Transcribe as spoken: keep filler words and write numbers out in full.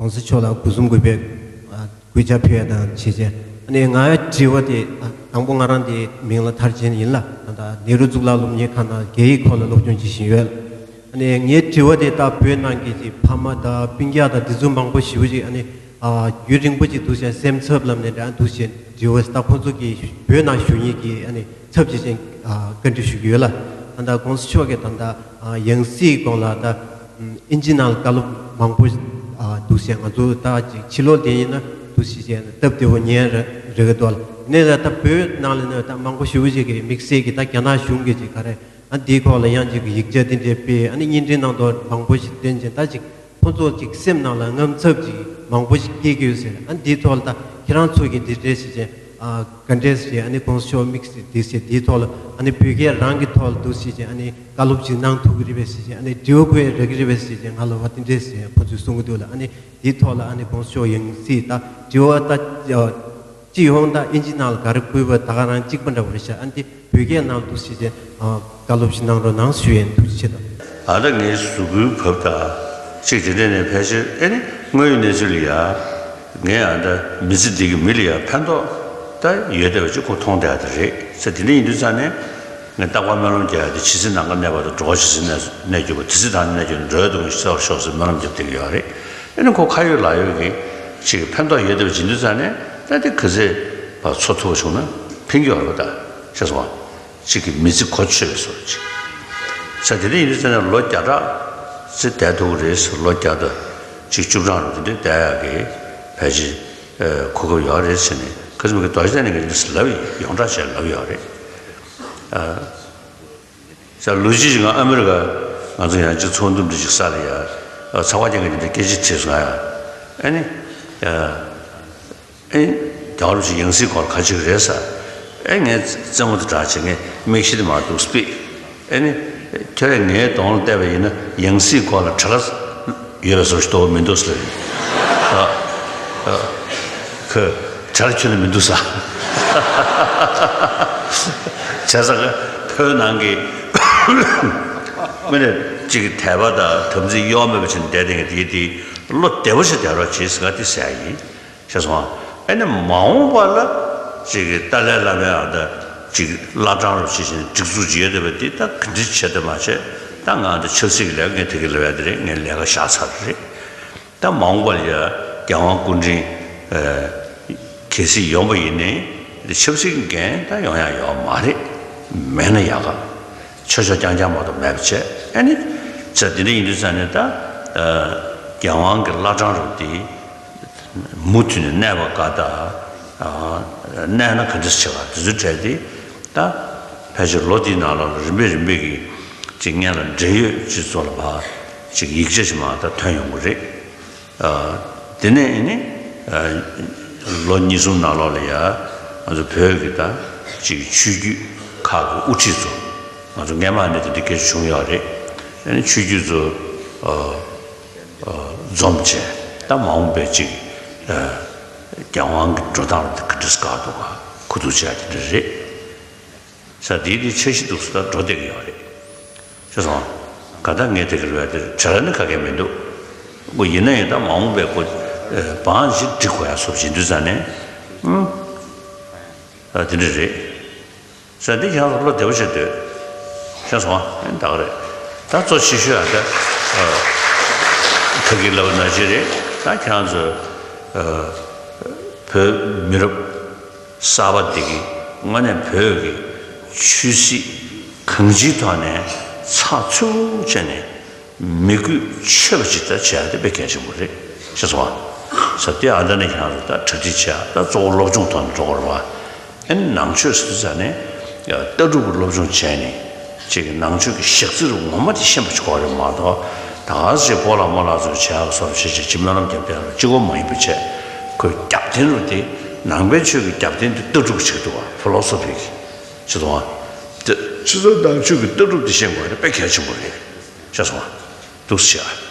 གོང་ས་མཆོག་ལ་སྒོ་གསུམ་གུས་པའི་ཨ་གུས་ཕྱག་ཕུལ་ཡ་དང་བྱས་རྗེས། ཨ་ནི་ང་དྲི་བ་དེ་ཨ་དང་པོ་ང་རང་དེ་མིང་ལ་མཐར་ཕྱིན་ཡིན་ལ། ད་ལྟ་ནེ་རུ་གཙུག་ལག་སློབ་གཉེར་ཁང་ནང་རྒྱ་ཡིག་སྐོར་ལ་སློབ་སྦྱོང་བྱེད་བཞིན་ཡོད། ཨ་ནི་ངའི་དྲི་བ་དེ་ད་བོད་ནང་གི་ཅིག་ཕ་མ་དང་སྤུན་ཀྱག་དང་དེ་ཚོ་མང་པོ་ཞེ་པོ་ཅིག་ཨ་ནི་ཨ་རྒྱུན་རིང་པོ་ཅིག་འདུག་བྱས་སེམས་འཚབ་ལབ་ནས་འདྲ་འདུག་བྱས་དྲི་བ་ད་ཁོང་ཚོ་གི་བོད་ནང་བཞུགས་མཁན་གྱི་ཨ་ནི་ཚབ་བྱེད་བྱས་ཨ་བཀའ་འདྲི་ཞུ་གི་ཡོད་ལ། ད་ལྟ་གོང་ས་མཆོག་གིས་ད་ལྟ་ཨ་ཡང་སྲིད་སྐོར་ལ་ད་ཨིན་ཇི་ནང་ལ་བཀའ་སློབ་མང་པོ་ཨ་འདུག་བྱས་ང་ཚོ་ད་ཅིག་ཕྱི་ལོགས་བསྡད་ཡིན་ན་འདུག་བྱས་བྱས་སྟབས་བདེ་པོ་ཉན་རེ་རེ་གི་འདུག་ལ། ནས་ད་ལྟ་བོད་ནང་ལ་ནི་ད་མང་པོ་ཞེ་པོ་ཅིག་གིས་དམིགས་བསལ་གྱི་ད་རྒྱ་ནག་གཞུང་གིས་ཅིག་ག་རེ་ཨ་འདིའི་ཐོག་ལ་ཡང་ཅིག་ཡིག་ཆ་དེ་འདྲས་སྤེལ། ཨ་ནི་བརྙན་འཕྲིན་ནང་དུ་མང་པོ་ཞིག་བསྟན་བྱས་ད་ཅིག་ཁོང་ཚོ་ཅིག་སེམས་ནང་ལ་དངངས་འཚབ་ཅིག་མང་པོ་ཞིག་སྐྱེ་གི་ཡོད་ཟེར། ཨ་འདིའི་ཐོག་ལ་ད་ཁྱེད་རང་ཚོ་གིས་འདི་འདྲས་བྱས་བྱས་ཨ་ག་འདྲས་བྱས་ཨ་ནི་གོང་ས་མཆོག་དམིགས་བསལ་འདི་བྱས་འདིའི་ཐོག་ལ་ཨ་ནི་བོད་སྐད་རང་གི་ཐོག་ལ་འདུག་བྱས་བྱས་ཨ་ནི་བཀའ་སློབ་ཅིག་གནང་ཐུབ་ཀྱི་རེད་པས་ཟེར་བྱས། ཨ་ནི་དྲི་བ་ཁོས་རག་གི་རེད་པས་ཟེར་བྱས་ང་ལ་བ་དེ་འདྲས་ཟེར་ཁོང་ཚོས་གསུང་གི་འདུག་ལ། ཨ་ནི་འདིའི་ཐོག་ལ་ཨ་ནི་གོང་ས་མཆོག་ཡང་སྲིད་ད་དྲི་བ་ད་སྤྱི་ཡོངས་ད་ཨིན་ཇི་ནང་ལ་ག་རེ་བཀོད་པ་ད་ག་རང་གཅིག་པ་འདྲ་བོ་རེད་ཤག་ཨ་འདི་བོད་སྐད་ནང་དུ་ཞིག་ཅེས་བཀའ་སློབ་ཞིག་གནང་རོགས་གནང་ཞུ་ཡས་འདུག་ཆེ་དང་། ཨ་ད་ངའི་གཟུགས་པོའི་བབ་ད་ཅིག་དེ་འདྲས་ནས་ཕལ་ཆེར་ཨེ་ནི་དངོས་ཡོད་གནས་ཚུལ་ལ་ཡ་ངས་ཨ་ད་མི་ཚེ་འདི་གི་མི་ལ་ཡ་ཕན་ཐོགས་ད་ཡོད་བསྡད་པ་ཅིག་ཁོ་མཐོང་བསྡད་ཡ་ད་རེད་ཟེར། དེ་འདྲས་ཡིན་དུས་ཙང་ནས་ངས་རྟག་པར་སྨོན་ལམ་རྒྱག་ཡ་དེ་ཇི་སྲིད་ནམ་མཁའ་གནས་བར་དུ་འགྲོ་བ་ཇི་སྲིད་གནས་གནས་གྱུར་པ་དེ་སྲིད་ད་ནས་གནས་གྱུར་འགྲོ་བའི་སྡུག་བསྔལ་ཞི་ཚར་བར་ཤོག་ཟེར་སྨོན་ལམ་རྒྱབ་བསྡད་ཀྱི་ཡོད་རེད། ཨེ་ནི་ཁོ་ཁ་ཡོད་ལག་ཡོད་ཀྱི་ཅིག་ཕན་ཐོགས་ཡོད་བསྡད་པ་ཇི་འདུག་ཙང་ནས་ད་དེ་ག་ཚོད་ཕར་འཚོ་ཐུབ་པ་བྱུང་ན་ཕན་གྱི་ཡོད་རེད་པ། ད་ཤེས་སོང་ཨ། གཅིག་གི་མི་ཚེ་གོ་ཆོད་པའི་བཟོ་གཅིག་ས་དེ་འདྲ་ཡིན་དུས་ཙང་ནས་ལོ་བརྒྱ་ཕྲག་ཚེ་བསྡད་ཐུབ་ཀྱི་རེད་ཟེར། ལོ་བརྒྱ་དང་གཅིག་བཅུ་གྲངས་རུ་དེ་འདྲ་བསྡད་ཡག་གི་ཕལ་ཆེར་གོ་སྐབས་ཡོད་རེད་ཟེར་ནས་ཁ་སང་གི་རྡོ་རྗེ་གདན་ནས་གི་འདི་ལབ་ཡོད། ཡོངས་གྲགས་བྱས་ལབ་ཡོད་རེད། ས་ལོ་གཅིག་ཅིག་ང་ཨ་མེ་རི་ཀ་ང་ཚོ་ཡང་ཅིག་ཚོགས་འདུ་འདྲ་ཅིག་ས་ལ་ཡ་ཚགས་པར་རྒྱག་མཁན་དེ་འདྲ་སྐད་ཆ་དྲིས་སོང་ང་ཡ། ཨ་ནི་ཨེ་རྒྱལ་བ་རིན་པོ་ཆེ་ཡང་སྲིད་སྐོར་ག་ཅིག་རེད་ཟེར། ཨེ་ངས་རྩེད་མོ་དེ་འདྲ་བྱས་ངས་མིག་ཤེལ་དེ་མར་འདུག་སྤིད། ཨེ་ནི་ཁྱོད་རང་ངའི་གདོང་ལ་བལྟས་པ་ཡིན་ན་ཡང་སྲིད་སྐོར་ལ་བྲེལ་བ་ཡོད་པའི་བཟོ་ཞིག་འདུག་མི་འདུག་ཟེར། ཨ་ཨ་ཁོས་བྲེལ་བ་ཁྱོན་ནས་མི་འདུག་ཟེར། བྱས་ཙང་བོད་ནང་གི་མི་ནས་གཅིག་གི་དད་པ་དང་དམ་ཚིག་གཡོ་མེད་པ་བྱས་ནས་བསྡད་མཁན་དེ་དེ་བློ་བདེ་པོ་བྱས་བསྡད་རོགས་བྱེད་ཟེར་ང་དེ་ཟེར་ཡ་ཡིན། ཤེས་སོང་ཨ། ཨ་ནི་མ་འོངས་པ་ལ་ཅིག་གི་ཏཱ་ལའི་བླ་མའི་ཨ་ད་ཅིག་བླ་བྲང་རུ་ཅིག་བཞིན་སྒྲིག་འཛུགས་ཅིག་ཡོད་བསྡད་པ་འདི་ད་ག་འདྲ་བྱས་ཏེ་མ་བྱས། ད་ང་ད་ཆབ་སྲིད་ཀྱི་ལས་ཀ་ངས་དེ་གི་ལས་ཡ་དེ་རེད། ངས་ལས་ཀ་བཞག་ཚར་རེད། ད་མ་འོངས་པ་ལ་ཡ་རྒྱལ་དབང་སྐུ་ཕྲེང་གལ་སྲིད་ཡོང་པ་ཡིན་ནའི་འདི་ཆབ་སྲིད་ཀྱི་འགན་ད་ཡོང་ཡ་ཡོད་མ་རེད། མེད་ན་ཡག་ག་ཆོས་ཕྱོགས་རྐྱང་རྐྱང་མ་གཏོགས་མེད་པ་བྱས། ཨ་ནི་ཅིག་དེ་འདྲ་ཡིན་དུས་ཙང་ནས་ད་རྒྱལ་དབང་གི་བླ་བྲང་རུ་འདི་མུ་མཐུད་ནས་གནས་པ་དགའ་ད། གནས་ན་ག་འདྲ་བྱེད་ག་དེ་ཚོའི་གྲས་དེ་ད་ཕལ་ཆེར་ལོ་འདིའི་ནང་ལོགས་ལ་རིམ་པས་རིམ་པས་ཀྱིས་ཅིག་སྔོན་ལ་འབྲེལ་ཡོད་སྤྱི་ཚོགས་ལ་ཕར་ཅིག་ཡིག་ཆ་ཞིག་མར་ད་ཐོན་ཡོང་གི་རེད། དེ་ནས་ནི་ལོ་གཉིས་གསུམ་ནང་ལོགས་ལ་ཡ་ང་ཚོ་བོད་ཀྱི་ད་ཅིག་ཆོས་བརྒྱུད་ཁག་གི་དབུ་ཁྲིད་ཚོ་ང་ཚོ་སྔས་མ་ནས་དེ་འདྲ་སྐད་ཆ་བྱུང་ཡོད་རེད། ཨ་ནི་ཆོས་བརྒྱུད་ཚོ་འཛོམས་བྱས་ད་མ་འོངས་པའི་ཅིག་རྒྱལ་དབང་གི་འགྲོ་སྟངས་ལ་དེ་ག་འདྲས་དགའ་འདུག་ག་གོ་བསྡུར་བྱས་དེ་འདྲ་རེད། ས་དེའི་དེ་འཆར་གཞི་འདུག་ས་ད་འགྲོ་བསྡད་ཀྱི་ཡོད་རེད། ཤེས་སོང་། ག་ད་ངས་དེ་གི་རེད་དེ་བྲེལ་བ་ནི་ག་གེ་མི་འདུག་ཨོ་ཡིན་ན་ཡིན་ད་མ་འོངས་པའི་སྐོར་བང་ཞིག་འགྲིག་དགོས་ཡ་སོབ་བྱེད་དུས་ཙང་ནས་ཨུམ་ཨ་དེ་འདྲ་རེད། ས་འདི་ཁྱེད་རང་ཚོ་བློ་བདེ་པོ་བྱེད་འདོད། ཤེས་སོང་ཨ། ད་ག་རེད། ད་གཙོ་ཆེ་ཤོས་ཨ་ད་ཁ་གི་ལབ་ན་ཅི་རེད། ད་ཁྱེད་རང་ཚོ་བོད་མི་རབས་གསར་པ་འདི་གི་དངོས་གནས་བོད་ཀྱི་ཆོས་སྲིད་གང་ཅིའི་ཐོག་ནས་ཚགས་ཚུད་པོ་བྱས་ནས་མི་གུས་ཆོད་པ་ཅིག་ད་བྱེད་ཡ་དེ་དཔེ་གལ་ཆེན་པོ་རེད། ཤེས་སོང་ཨ། ས་དེ་ཨ་ད་ནས་ཁྱེད་རང་ཚོ་ད་གྲ་སྒྲིག་བྱེད་ཡ་ད་གཙོ་བོ་སློབ་སྦྱོང་ཐོག་ནས་འགྲོ་དགོས་རེད་བ། ཨེ་ནང་ཆོས་ཟེར་ཙང་ནས་ལྟ་གྲུབ་ཀྱི་སློབ་སྦྱོང་བྱས་ནས་ཅིག་ནང་ཆོས་ཀྱི་ཞག་རྩི་རུ་ངོ་མ་དེ་ཤེས་པ་ཞིག་དགོས་རེད་མ་གཏོགས་ད་ག་ཟེ་ཕོ་ལགས་མོ་ལགས་ཚོས་བྱས་པ་སོར་བྱེད་བྱེད་ཅིག་སྨོན་ལམ་རྒྱབ་བསྡད་རུ་གཅིག་པོ་མ་ཡིན་པ་བྱས་ཁོའི་རྒྱབ་རྟེན་རུ་དེ་ནང་པའི་ཆོས་ཀྱི་རྒྱབ་རྟེན་དེ་ལྟ་གྲུབ་ཅིག་འདུག་བ། ཕི་ལོ་སོ་ཕི་གི་ཅི་དང་བ། དེ་ཕྱི་ཚོ་ནང་ཆོས་ཀྱི་ལྟ་གྲུབ་དེ་ཤེས་དགོས་རེད། དཔེ་གལ་ཆེན་པོ་རེད། ཤེས་སོང་བ། འདུག་ཟེར་བྱས།